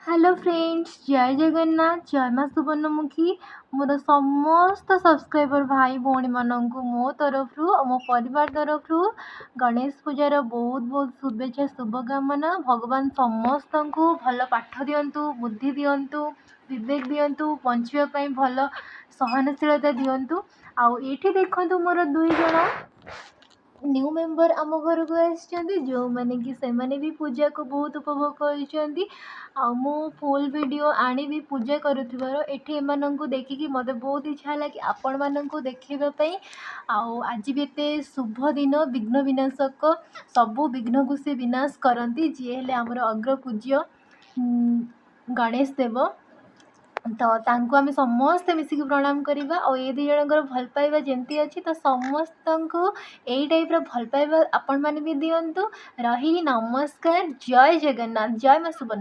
Hello friends, ଜୟ ଜଗନ୍ନାଥ, ଜୟ ମା ସୁବର୍ଣ୍ଣମୁଖୀ। ମୋର ସମସ୍ତ ସବସ୍କ୍ରାଇବର ଭାଇ ଭଉଣୀମାନଙ୍କୁ ମୋ ତରଫରୁ ଆଉ ମୋ ପରିବାର ତରଫରୁ ଗଣେଶ ପୂଜାର ବହୁତ ବହୁତ ଶୁଭେଚ୍ଛା, ଶୁଭକାମନା। ଭଗବାନ ସମସ୍ତଙ୍କୁ ଭଲ ପାଠ ଦିଅନ୍ତୁ, ବୁଦ୍ଧି ଦିଅନ୍ତୁ, ବିବେକ ଦିଅନ୍ତୁ, ବଞ୍ଚିବା ପାଇଁ ଭଲ ସହନଶୀଳତା ଦିଅନ୍ତୁ। ଆଉ ଏଇଠି ଦେଖନ୍ତୁ, ମୋର ଦୁଇ ଜଣ ନ୍ୟୁ ମେମ୍ବର ଆମ ଘରକୁ ଆସିଛନ୍ତି, ଯେଉଁମାନେ କି ସେମାନେ ବି ପୂଜାକୁ ବହୁତ ଉପଭୋଗ କରୁଛନ୍ତି। ଆଉ ମୁଁ ଫୁଲ୍ ଭିଡ଼ିଓ ଆଣିବି ପୂଜା କରୁଥିବାର। ଏଠି ଏମାନଙ୍କୁ ଦେଖିକି ମୋତେ ବହୁତ ଇଚ୍ଛା ହେଲା କି ଆପଣମାନଙ୍କୁ ଦେଖାଇବା ପାଇଁ। ଆଉ ଆଜି ବି ଏତେ ଶୁଭ ଦିନ, ବିଘ୍ନ ବିନାଶକ, ସବୁ ବିଘ୍ନକୁ ସେ ବିନାଶ କରନ୍ତି, ଯିଏ ହେଲେ ଆମର ଅଗ୍ରପୂଜ୍ୟ ଗଣେଶ ଦେବ। ତ ତାଙ୍କୁ ଆମେ ସମସ୍ତେ ମିଶିକି ପ୍ରଣାମ କରିବା। ଆଉ ଏ ଦୁଇ ଜଣଙ୍କର ଭଲ ପାଇବା ଯେମିତି ଅଛି, ତ ସମସ୍ତଙ୍କୁ ଏଇ ଟାଇପ୍ର ଭଲ ପାଇବା ଆପଣମାନେ ବି ଦିଅନ୍ତୁ। ରହିଲି, ନମସ୍କାର, ଜୟ ଜଗନ୍ନାଥ, ଜୟ ମା ସୁବର୍ଣ୍ଣ।